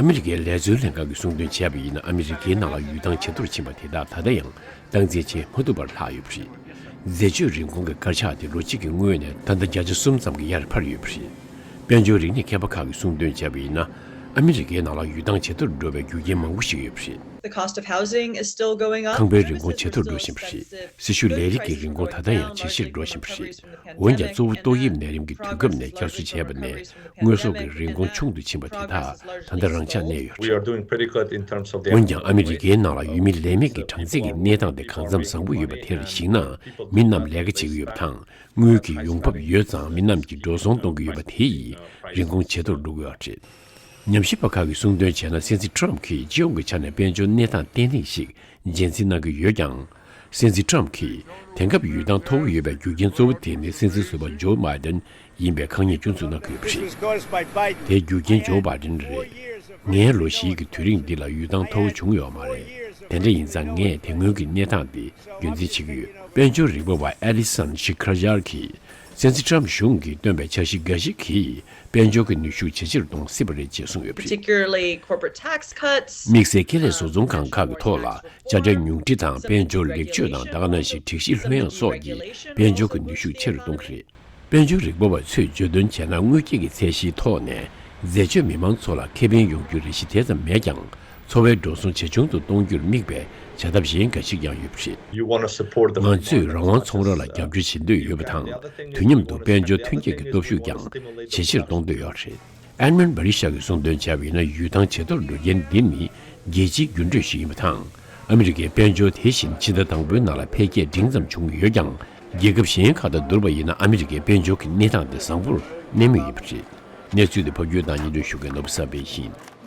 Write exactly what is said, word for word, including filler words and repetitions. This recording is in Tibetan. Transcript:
ཨ་མི་རི་ཀའི་ལས་བཟོའི་ལྷན་ཁང་གིས་གསུངས་དོན་བྱས་པ་ཡིན་ན། ཨ་མི་རི་ཀའི་ནང་ལ་ཡུལ་ཐང་ཇེ་མཐོར་ཕྱིན་པ་དེ་དག་ད་ལྟ་ཡང་སྟངས་འཛིན་བྱེད་མ་ཐུབ་པར་ལྷག་ཡོད་པ་རེད། འཛད་སྤྱོད་རིན་གོང་གི་དཀར་ཆག་དེ་ལོ་གཅིག་གི་སྔོན་ནས་ད་ལྟ་བརྒྱ་ཆ་གསུམ་ཙམ་གྱི་ཡར་འཕར་ཡོད་པ་རེད། དཔལ་འབྱོར་རིག་གནས་མཁས་པ་ཁག་གིས་གསུངས་དོན་བྱས་པ་ཡིན་ན། ཨ་མི་རི་ཀའི་ནང་ལ་ཡུལ་ཐང་ཇེ་མཐོར་འགྲོ་བའི་རྒྱུ་རྐྱེན་མང་པོ་ཞིག་ཡོད་པ་རེད། The cost of housing is still going up. ཁང་པའི་རིན་གོང་ཇེ་མཐོར་འགྲོ་བཞིན་པ་རེད། སྲི་ཞུ་ལས་རིགས་ཀྱི་རིན་གོང་ད་ལྟ་ཡང་ཇེ་ཆེར་འགྲོ་བཞིན་པ་རེད། འོན་ཀྱང་གཙོ་བོ་ཏོག་དབྱིབས་ནད་རིམས་ཀྱི་དུས་སྐབས་ནས་བསྐྱར་གསོ་བྱས་པ་ནས་དངོས་ཟོག་གི་རིན་གོང་ཆུང་དུ་ཕྱིན་པ་དེ་དག་ད་ལྟ་རང་འཇགས་གནས་ཡོད་པ་རེད། འོན་ཀྱང་ཨ་མི་རི་ཀའི་ནང་ལ་ཡུལ་མི་ལས་མེད་ཀྱི་གྲངས་ཚད་ཀྱི་གནས་སྟངས་དེ་གང་འཚམ་བཟང་པོ་ཡོད་པ་དེར་གཞིགས་ན། མི་རྣམས་ལས་ཀ་བྱེད་ཀྱི་ཡོད་པ་དང་། དངུལ་གྱི་ཡོང་འབབ་ཡོད་ཙང་མི་རྣམས་ཀྱིས་འགྲོ་སོང་གཏོང་གི་ཡོད་པ་དེ་ཡིས་རིན་གོང་ཇེ་མཐོར་འགྲོ་གི་ཡོད་པ་རེད། ཉམས་ཞིབ་པ་ཁག་གིས་གསུངས་དོན་བྱས་ན། སྲིད་འཛིན་ཊམ་གྱིས་སྤྱི་ཡོངས་ཀྱི་ཆ་ནས་དཔལ་འབྱོར་གནས་སྟངས་ཏན་ཏན་ཞིག་རྒྱུན་འཛིན་གནང་གི་ཡོད་ཀྱང་། སྲིད་འཛིན་ཊམ་གྱིས་དེང་སྐབས་ཡུལ་ཐང་མཐོ་བོ་ཡོད་པའི་རྒྱུ་རྐྱེན་གཙོ་བོ་དེ་ནི་སྲིད་འཛིན་ཟུར་པ་ཇོ་བྷའི་ཏན་ཡིན་པའི་ཁ་ཉིན་སྐྱོན་འཛུགས་གནང་གི་ཡོད་པ་རེད། དེའི་རྒྱུ་རྐྱེན་ཇོ་བྷའི་ཏན་རེད། ངའི་ལོ་བཞིའི་གི་དུས་རིང་འདི་ལ་ཡུལ་ཐང་མཐོ་བོ་བྱུང་ཡོད་མ་རེད། དེ་འདྲ་ཡིན་ཙང་ངས་དེ་སྔོན་གྱི་གནས་སྟངས་འདི་རྒྱུན་འཛིན་བྱེད་ཀྱི་ཡོད། དཔལ་འབྱོར་རིག་པ་བ་ཨེ་ལི་སན་ཤི་ཁར་ཡར་གྱིས། སྲིད་འཛིན་ཊམ་གཞུང་གིས་བཏོན་པའི་འཆར་གཞི་འགའ་ཞིག་གིས་དཔལ་འབྱོར་གྱི་ནུས་ཤུགས་ཇེ་ཆེར་གཏོང་སྲིད་པ་རེད་ཅེས་གསུངས་ཡོད་པ་རེད། Particularly corporate tax cuts. དམིགས་བསལ་ཁེ་ལས་བཟོ་ཚོང་ཁང་ཁག་གི་ཐོག་ལ་དཔྱ་ཁྲལ་ཉུང་འཕྲི་དང་དཔལ་འབྱོར་ལེགས་བཅོས་དང་། ད་ག་ནང་བཞིན་སྒྲིག་གཞི་ལྷོད་ཡངས་སོགས་ཀྱིས་དཔལ་འབྱོར་གྱི་ནུས་ཤུགས་ཆེ་རུ་གཏོང་གི་རེད། དཔལ་འབྱོར་རིག་པ་བ་ཚོས་བརྗོད་དོན་བྱས་ན། དངུལ་སྐྱེད་ཀྱི་ཚད་གཞིའི་ཐོག་ནས་འཛད་སྤྱོད་མི་མང་ཚོ་ལ་ཁེ་ཕན་ཡོང་རྒྱུའི་རེ་ཞིག་དེ་ཙམ་མེད་ཀྱང་། འཚོ་བའི་འགྲོ་སོང་ཇེ་ཆུང་དུ་གཏོང་རྒྱུར་དམིགས་པའི་བྱ་ཐབས་གཞན་འགའ་ཞིག་ཀྱང་ཡོད་པ་རེད། You wanna support the ང་ཚོས་རང་དབང་ཚོང་ར་ལ་རྒྱབ་སྐྱོར་བྱེད་འདོད་ཡོད་པ་དང་། དུས་མཉམ་དུ་དཔལ་འབྱོར་ཐོན་སྐྱེད་ཀྱི་སྟོབས་ཤུགས་ཀྱང་ཇེ་ཆེར་གཏོང་འདོད་ཡོད་རེད། ཨེན་མན་བྷ་རི་ཤ་གིས་གསུངས་དོན་བྱས་པ་ཡིན་ན། ཡུལ་ཐང་ཇེ་མཐོར་འགྲོ་རྐྱེན་འདི་ནི་རྒྱལ་སྤྱིའི་འགྱུར་འགྲོས་ཤིག་ཡིན་པ་དང་། ཨ་མི་རི་ཀའི་དཔལ་འབྱོར་དེ་བཞིན་ཕྱི་ཟླ་དང་པོའི་ནང་ལ་འཕེལ་རྒྱས་འབྲིང་ཙམ་བྱུང་ཡོད་ཀྱང་། རྒྱལ་ཁབ་གཞན་ཁག་དང་བསྡུར་བ་ཡིན་ན། ཨ་མི་རི་ཀའི་དཔལ་འབྱོར་གྱི་གནས་སྟངས་དེ་བཟང་པོར་གནས་མུས་ཡིན་པ་རེད། གནས་ཚུལ་དེ་ཕབ་སྒྱུར་དང་སྙན་སྒྲོན་ཞུ་མཁན་ནོར་བུ་བསམ་འཕེལ་ཡིན།